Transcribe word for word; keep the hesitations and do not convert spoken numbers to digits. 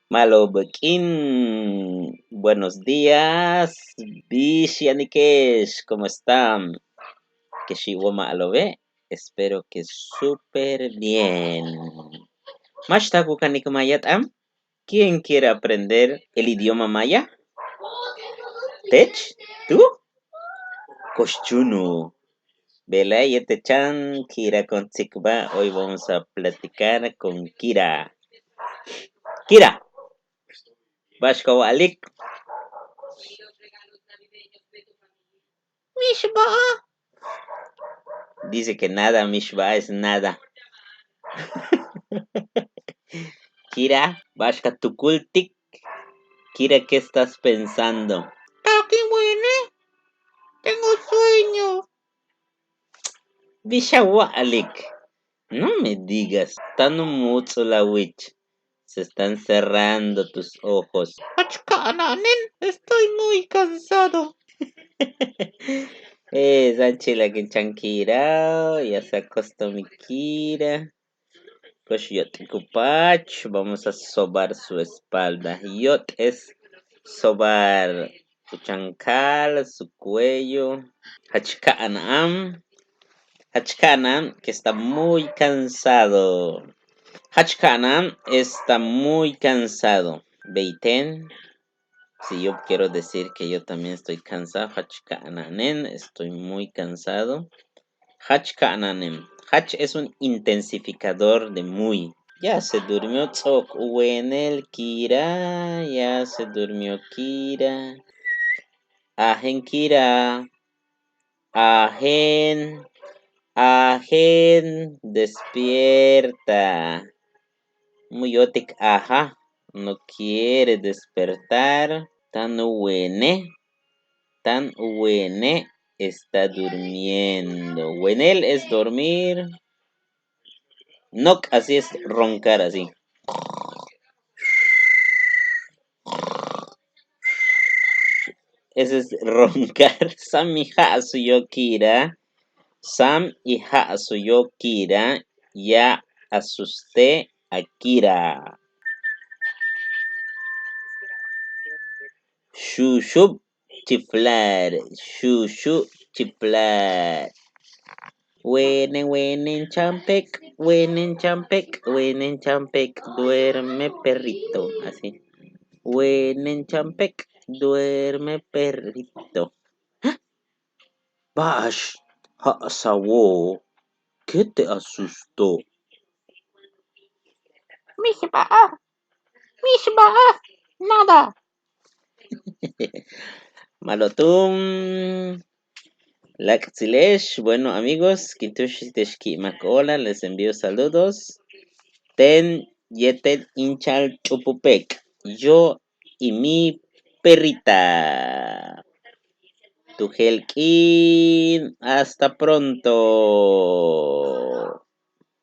Ma'alob k'iin, buenos días. Bix yanike'ex, ¿cómo están? Kexi' wa ma'alobe', espero que súper bien. ¿Máax taak u kanik maya t'aan? ¿Quién quiere aprender el idioma maya? ¿Teech? ¿Tú? Ko'ox chúuno'. Bejla'e' yéetel chan Kira Kontsikba, hoy vamos a platicar con Kira. Kira, ¿ba'ax ka wa'alik? Mixba'al. Dice que nada, mixba'al es nada. Kira, ¿ba'ax ka tukultik? Kira, ¿qué estás pensando? Taak in wene'. Tengo sueño. ¿Bix a wa'alik? No me digas. Táan u múuts'ul a wich. Se están cerrando tus ojos. Jach ka'ana'anen, estoy muy cansado. Eh, sáam chi'ilakin chan Kira, ya se acostó mi Kira. Ko'ox yóot'ik u paach, vamos a sobar su espalda. Yóot' es sobar, u chan kaal, su cuello. Jach ka'ana'an, jach ka'ana'an que está muy cansado. Jach ka'ana'an está muy cansado. Bey teen, si yo quiero decir que yo también estoy cansado, jach ka'ana'anen, estoy muy cansado. Jach ka'ana'anen. Jach es un intensificador de muy. Ya se durmió ts'o'ok u wenel Kira, ya se durmió Kira. Ajen Kira, ajen, ajen, despierta. Mu yóotik aja, no quiere despertar. Táan u wene', táan u wene', está durmiendo. Wenel es dormir. Nok, así es roncar, así. Ese es roncar. Sam i ja'as u yóol Kira. Sam i ja'as u yóol Kira. Ya asusté a Kira. Xuxub chiflar, xuxub chiflar. Wene', wenen champek', wenen champek', wenen champek', duerme perrito. Así. Wenen champek', duerme perrito. ¿Ba'ax ja'as a wóol? ¿Qué te asustó? Mixba'al, mixba'al, nada. Ma'alob túun. Láak'tsile'ex, bueno, amigos, kin túuxil te'ex ki'imak óolal, les envío saludos. Teen yéetel in cha'al ch'upupéek', yo y mi perrita. Tu jeel k'iin, hasta pronto.